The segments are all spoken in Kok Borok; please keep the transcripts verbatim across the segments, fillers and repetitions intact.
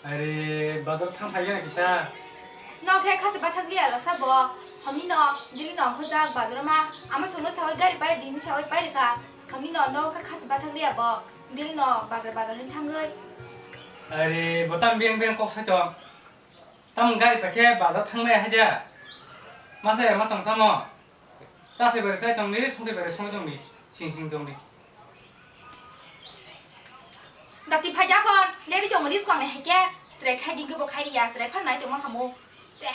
Are, bazar thang phai gana kisa. No khe khasi bathak liya la sabo. Hamni no, dili no khojak bazar ma. Ama songno sawi gari pai dini sawi pai rika. Hamni no, no khe khasi bathak liya bo. Dili no bazar bazar hin thangwi. Are, botam beng beng kok sai tong. Tam gari pakhe bazar thangmaya haja. Masa ya matong tamo. Chasai bare chai tongdi, songdi bare songdi tongdi, sing sing tongdi. Dati phaja kon, leri jong ris kong ne heke. Sre khai dingke bo khai ya, sre phan nai tongma khamu. Che.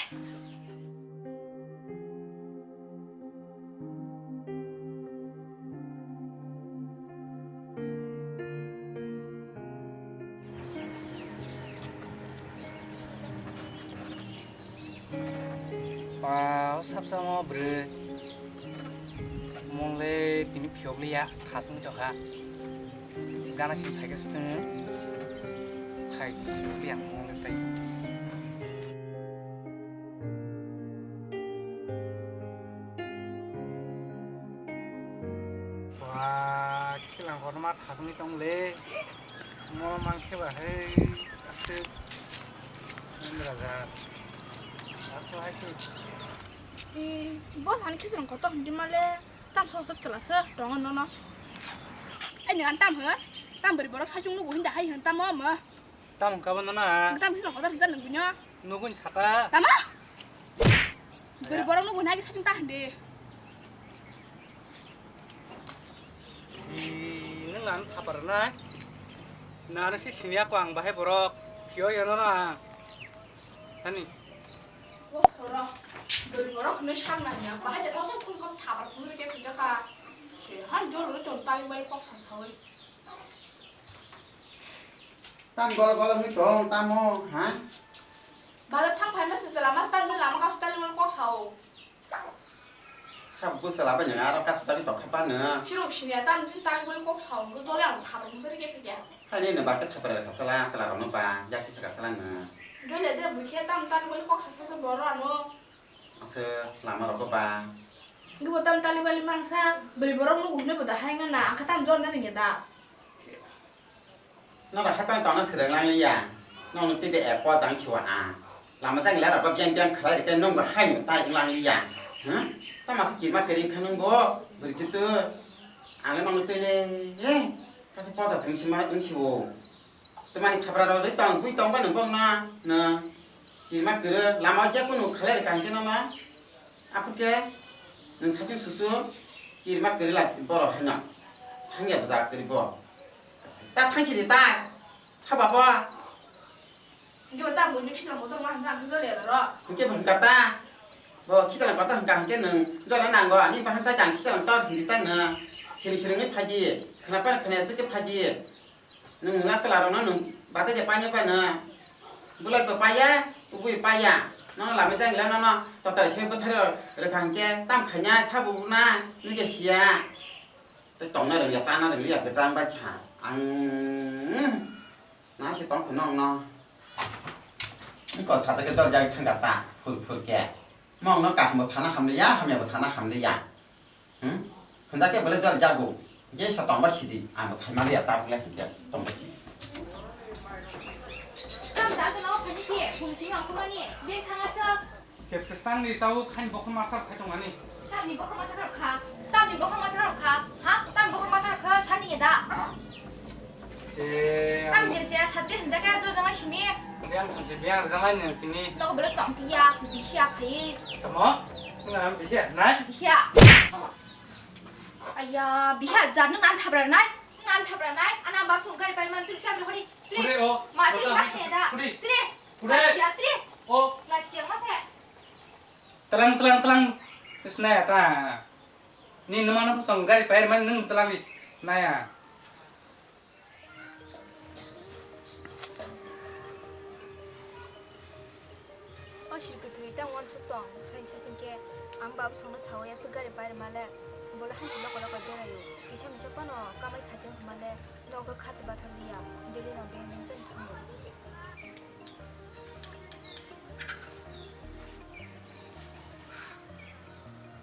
Pao sapsamo bwrwi. Mole tini phiyokliya, khasung tokha. Gana sing phaikhe swtwngo. Phai phiyokliya mole tai. Ba, khilang kotorma thasungwi tong le. Mo mang khe ba, hei, aswk. Indra ja. Asto hai se. Bo sani khichwrang kotor hindi male. Tam sok sok chwla se tongo nono. Ai, nang tam hwn? Tam bwrwi borok saichung nugo hindi hai hwn tamo mo. Tam hwnkha bo nono. Tam khichwrang kotor hinjak nang buino. Nuguni sata. Tamo? Bwrwi borok nugo nagi saichung ta hindi. Ih, nwng ano thapar na? Nano se siniya ko ang bahai borok. Phiyo yano na. Ani. O khoro. Bwrwi borok ne sak na ya. Bahai jesa jang khum kham thapar phunuk rw khe kisa ka. Se han jor rw ton tali bai kok sa sawi. Tam golo golo wngwi tong tamo, ha? Bazar thang phaima se lama stand lama kasu tali bai kok sao. Sabo bwsala bai nang aro kasu tali tokha pa nang. Sirok siniya tam sin tali bai kok sao, jole ang thapar musa rw khe phikya. Hai ni no ba khe thapar kha sala, sala rok no ba, yak kisa kha sala nang. Jole de bui khe tam tali bai kok sa sa boro ano. Ase lama rok ba. Ngi bo tam tali bali mangsa, bwrwi borok nugo hwnwi bo da hai na na, ang kha tam jol na ringya da. Nora hai pan tongna swrwng lang liya. Nong no tei be app o jang siwa a. Lama jang ila rok ba biang biang khlai rikhe nong bo hai no tai lang liya. Hm? Tama se kirma kering kha nong bo, bwrwi tu tu. Ang le nong no tei le, eh, kasa pocha sing sima wng siwo. Twmani thapra rok rwi tong, bui tong ba nung bong na, na. Kirima kwrwi, lama o je kunu khalai rwkha hwnkhe no ma. Aphuru khe nung saichung susu, kirima kwrwi la borok haino. Thangya bwsa kwrwi bo. Ta thangchi di ta. Saba bo. Hwnkhe bo ta buini khichlang kotor ma hamsa hamsa jole ro. Hwnkhe bo hwnkha ta. Bo khichlang kotor hwnkha hwnkhe nung jole nango. Ani bahan chai tang khichlang tor hinji ta nung. Siri siri wngwi phaidi. Khna pan khna sike phaidi. Nwng nwla chwla rokno nwng bata je paino bai no. Bulai bo paiya, kubui paiya. Nono lamai jang gila nono totari se bwthari rwkha hwnkhe tam khaina sabo na nugya siya. Tei tongna rwngya chana rwngya kwchang bai kha. Ang na se tong khwno wngno. Iko sajagwi jol jagwi thangkha ta phur phur khe. Mongno kaham bo sana hamliya, hamya bo sana hamliya. Hmm? Hwnjak khe belai jol jago. Je sa tongba sidi, ang bo sai maliya ta bwlai hwnkhe tongba sidi. Tam da to no phani khe, phung sing ang kumani, beng thang aswk. Kes kes tang ni tau khain bokhor ma khar khai tongmani. Tamni bokhor ma khar kha, tamni bokhor ma khar kha, ha? Tam bokhor ma khar kha, sani da. Je, tam je se, satke hinjak ya, jor jama simi. Biang thamse, biang rwjak nai nini tini. Tok bele tong tiya, bihia khai. Tamo? Nang bihia nai? Bihia. Aya, bihia jar nung nan thabra nai? Nung nan thabra nai? Ana bak sung gari pai man tuli chabra hori. Tuli. Pure o. Ma tuli ma he da. Pure. Tuli. Pure. Lachiya tuli. O. Lachiya ma se. Tlang, tlang, tlang. Is naya ta. Ni numa nung sung gari pai man nung tlang ni. Naya. O sir kwthwi tei uansuk tong, saini saching khe ang baba songno sawi aswk gari pai rwma le, bole hanchi loko loko beraio, kisa misa phano kamai khaitong hwnma le, nogo khati bathang liya, daily no beng beng chani thango.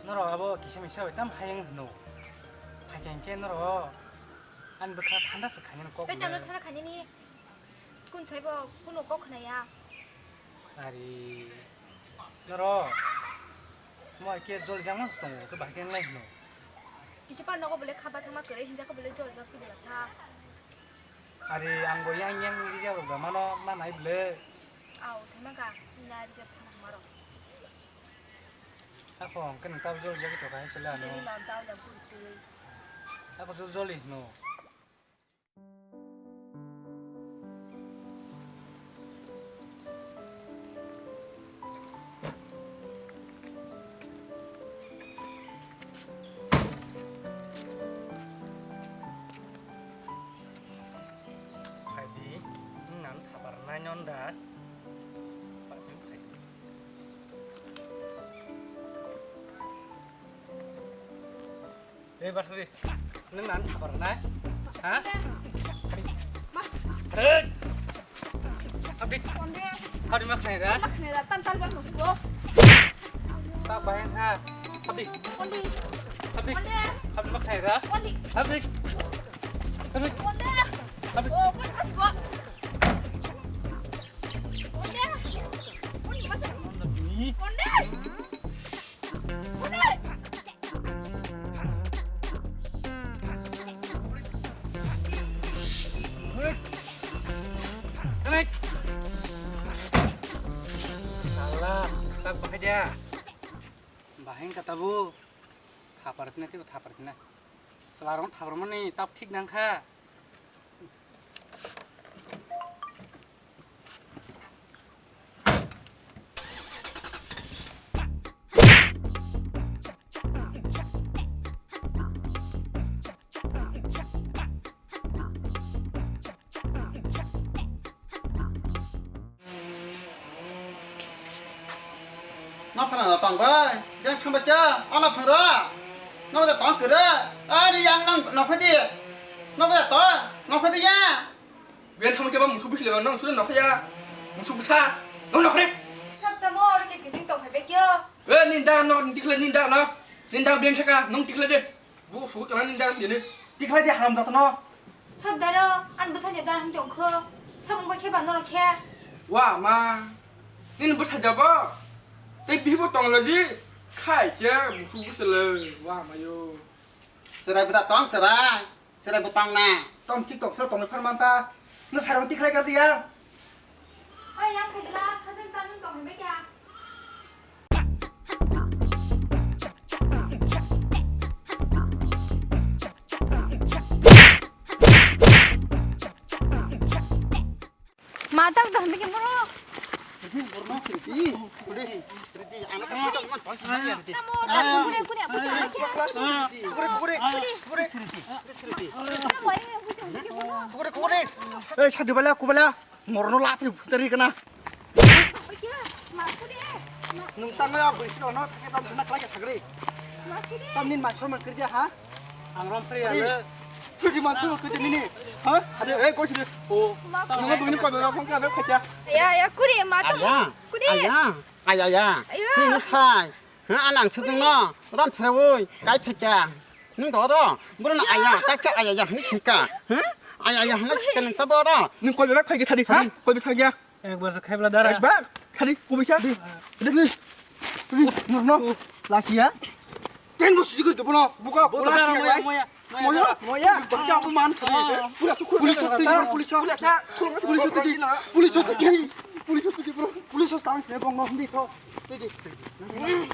Norok abo kisa misa bai tamo hayung hwno, phaikhe hwnkhe norok ani bwkha thanda swk khainani kok. Tei tamo thanda khainani. Kun saibo, kuno kok khnaya. Ari, noro, mo ke jol jang mas tongo, ke bahai khe nai hino. Kisa pa nogo bole khaba thangma kwrwi hinjak bole jol jok tibela sa. Ari, ang bo yang yang rijak rok da mano, ma nai bole. Au, sai ma ka, na rijak thangma rok. Ako, ang khe nang tabo jol jagwi tongkha hai sila no. Tini non tabo jagwi twi. Ako jol joli hino. Phaidi, wng nang thabar nai non da. Phaidi. Hei, Basri, nang nang thabar nai? Ha? Hei! Abdi, abdi mak nai ra? Mak nai ra, tan tan bang musuh. Tak bayang ha. Abdi. Abdi. Abdi mak nai ra? Abdi. Abdi. Abdi. Oh, kau kasih gua. Ni. Sala, tak bahaya. Bahaya kata bu. Thapar tina, tiba thapar tina. Selarong thapar mani, tap thik nangkha. Nophra no tong bai, yang thang bacha, ana phra. No da tong kira. Ari yang nang nokhadi. No da tong, nokhadi ya. Bian thangma khe ba musu bisi leba nang sura nokha ya. Musu bwtha. Nang nokha re. Sab tamo oro kis kising tong phai bekyo. Eh, ninda no, tikla ninda no. Ninda bian thaka, nang tikla de. Bu su kana ninda dini. Tikla de haram jatno. Sab daro, an bwsa ni dar ham tong kho. Sab ung ba khe ba noro khe. Wa ma. Nin bwsa jabo. Tei bihi bo tong lagi. Khai khe musu bisi le. Wa ma yo. Serai bwtha tong serai. Serai bwtang na. Tom thik tok se tongwi phan manta. No sarong tikhlai kar diya. Oi yang phedla sajeng tanung tong hembe kya. Matak dah mikir borok. Borno sirti, kure, sirti, anak kecil jangan. Namo, tak kure, kure, apa kure, kure, kure, kure, kure, sirti, sirti. Namo, ini yang punya mikir borok. Kure, kure. Eh, sadi bala, kubala. Morno latri butari kana. Apa kya? Mas kure. Nung tangga ya, beri sih, ono, tak kita nak lagi sagri. Mas kure. Tam nin mas, mas kerja, ha? Ang rom sri ya. Kudi mansu kudi nini. Ha? Ade, eh, koi sini. Oh. Nunggu begini kau dulu, kau kau kerja. Ya, ya, kuri, mata. Aya. Kuri. Aya. Aya, aya. Ayo. Nini sai. Ha, anang sujung no. Ram pherawoi, kai phekya. Ning doro. Buru na aya, tak tak aya ya, ni singka. Ha? Aya ya, ni singka nang taboro. Ning koi bebak phai ke sadi, ha? Koi bebak ya. Ekbar se khaibla dara. Ekbar? Khali kubisa? Dili. Dili. No, no. Lasia. Pen bo sujigir dobono. Buka, buka, moya, moya, moya. Moya? Moya. Bangka abu man sadi. Pura tu police tu, police tu. Police tu, police tu, bro. Police tu, tang se bong no hindi to. Dili.